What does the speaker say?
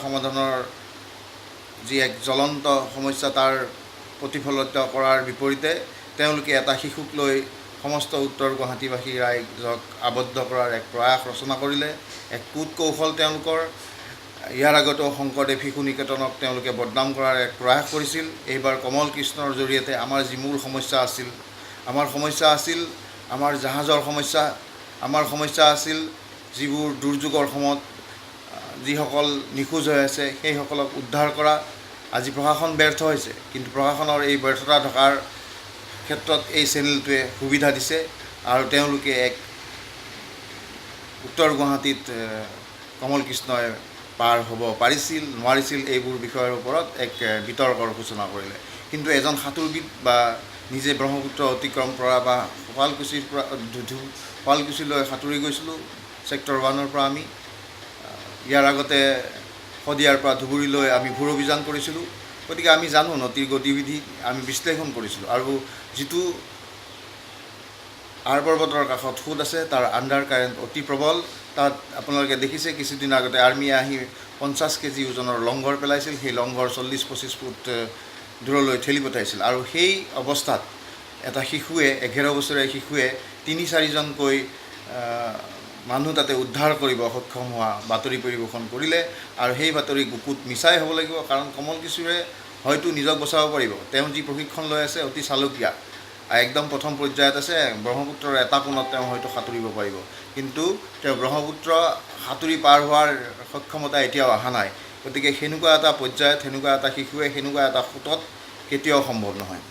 সমাধানৰ যি এক জ্বলন্ত সমস্যা, তাৰ প্ৰতিফলিত কৰাৰ বিপৰীতে তেওঁলোকে এটা শিশুক লৈ সমস্ত উত্তৰ গুৱাহাটীবাসী ৰাইজক আবদ্ধ কৰাৰ এক প্ৰয়াস ৰচনা কৰিলে, এক কূট কৌশল তেওঁলোকৰ। ইয়াৰ আগতেও শংকৰদেৱ শিশু নিকেতনক তেওঁলোকে বদনাম কৰাৰ এক প্ৰয়াস কৰিছিল। এইবাৰ কমল কৃষ্ণৰ জৰিয়তে আমাৰ যি মূল সমস্যা আছিল, আমাৰ সমস্যা আছিল আমাৰ জাহাজৰ সমস্যা, আমাৰ সমস্যা আছিল যিবোৰ দুৰ্যোগৰ সময়ত যিসকল নিখোজ হৈ আছে সেইসকলক উদ্ধাৰ কৰা। আজি প্ৰশাসন ব্যৰ্থ হৈছে, কিন্তু প্ৰশাসনৰ এই ব্যৰ্থতা থকাৰ ক্ষেত্ৰত এই চেনেলটোৱে সুবিধা দিছে আৰু তেওঁলোকে এক উত্তৰ গুৱাহাটীত কমল কৃষ্ণই পাৰ হ'ব পাৰিছিল নোৱাৰিছিল, এইবোৰ বিষয়ৰ ওপৰত এক বিতৰ্কৰ সূচনা কৰিলে। কিন্তু এজন সাঁতোৰবিদ বা নিজে ব্ৰহ্মপুত্ৰ অতিক্ৰম কৰা বা শুৱালকুছিৰ পৰা শুৱালকুছিলৈ সাঁতুৰি গৈছিলোঁ ছেক্টৰ 1ৰ পৰা আমি, ইয়াৰ আগতে শদিয়াৰ পৰা ধুবুৰীলৈ আমি ভূৰ অভিযান কৰিছিলোঁ। গতিকে আমি জানো নদীৰ গতিবিধি, আমি বিশ্লেষণ কৰিছিলোঁ। আৰু যিটো আৰ পৰ্বতৰ কাষত সোঁত আছে, তাৰ আণ্ডাৰ কাৰেণ্ট অতি প্ৰবল। তাত আপোনালোকে দেখিছে, কিছুদিন আগতে আৰ্মীয়ে আহি 50 কেজি ওজনৰ লংঘৰ পেলাইছিল। সেই লংঘৰ 40-25 ফুট দূৰলৈ ঠেলি পঠাইছিল। আৰু সেই অৱস্থাত এটা শিশুৱে, 11 বছৰীয়া শিশুৱে তিনি চাৰিজনকৈ মানুহ তাতে উদ্ধাৰ কৰিব সক্ষম হোৱা বাতৰি পৰিৱেশন কৰিলে। আৰু সেই বাতৰি গুকুত মিছাই হ'ব লাগিব, কাৰণ কমল কিশোৰে হয়তো নিজক বচাব পাৰিব। তেওঁ যি প্ৰশিক্ষণ লৈ আছে অতি চালুকীয়া, একদম প্ৰথম পৰ্যায়ত আছে। ব্ৰহ্মপুত্ৰৰ এটা কোণত তেওঁ হয়তো সাঁতুৰিব পাৰিব, কিন্তু তেওঁ ব্ৰহ্মপুত্ৰ সাঁতুৰি পাৰ হোৱাৰ সক্ষমতা এতিয়াও অহা নাই। গতিকে সেনেকুৱা এটা পৰ্যায়ত সেনেকুৱা এটা শিশুৱে সেনেকুৱা এটা সোঁতত কেতিয়াও সম্ভৱ নহয়।